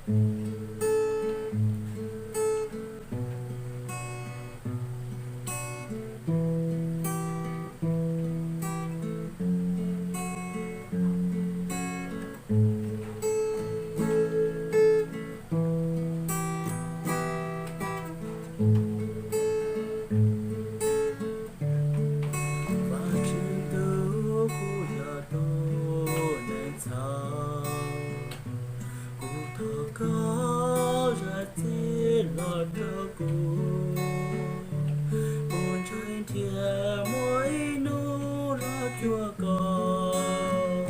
Vajtswv tus, kuv yog tus neeg txhaum, kuv thov koj zam txim los rau kuv. Kuv ntshai nrhiav muaj ib hnub los cuag koj,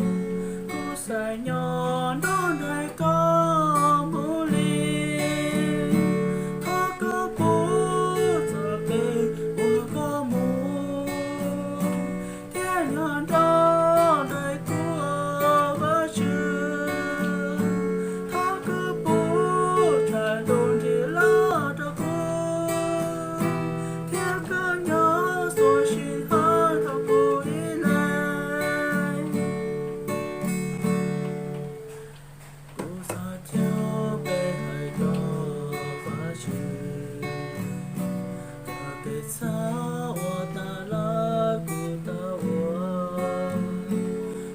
kuv xav nyob nrog nraim koj mus li. Thov koj pub txoj kev uas koj mus thiab nyob nrog nraim kuv, Vajtswv. Thov koj pub txhais tus ntsis loj rau kuv, thiab koj nyob xuas sim hawm rau kuv ib leeg. Kuv xav txhawb peb hais rau Vajtswv, kom kev txhaum uas tas los kuv tau ua,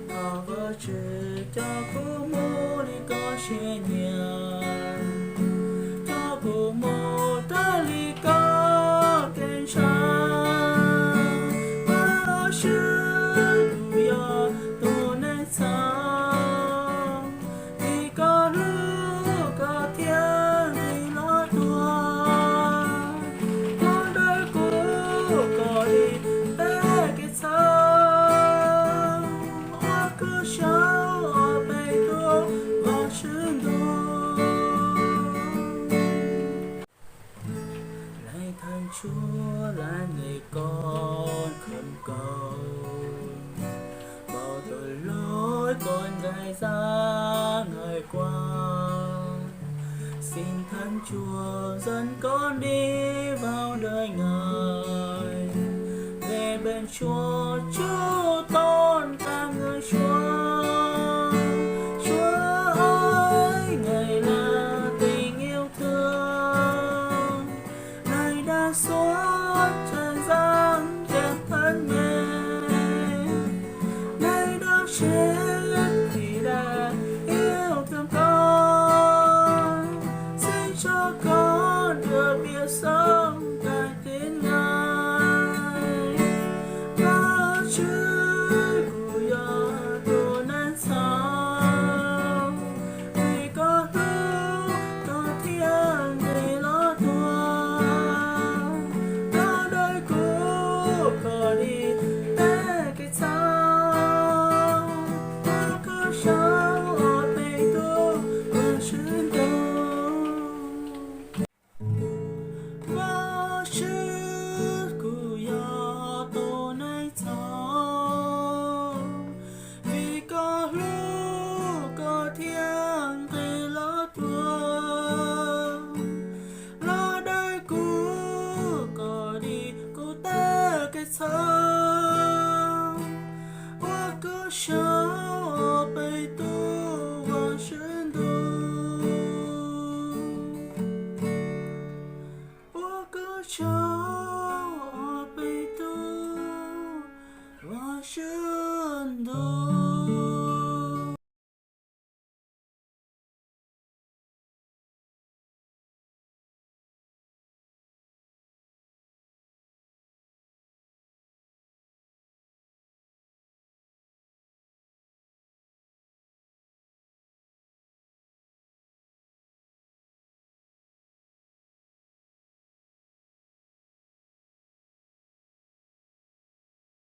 thov Vajtswv coj kuv mus li koj siab nyiam, coj kuv mus raws li koj kev ntshaw. Vajtswv, kuv yog tus neeg txhaum, vim koj hlub koj thiaj nqis los tuag, ua rau kuv kov li peb kev txhaum, ua kuv sawv ob peb tus Vajtswv ntuj. Leej Thawj Ntsuag Lav Nqe Koob Khawv Nkaus, npau taws lub tuam ntais zaj nqaij kuab, Xin Thawj Ntsuag Dân Con Đi Vào Đời Ngài, Lê Văn Chúa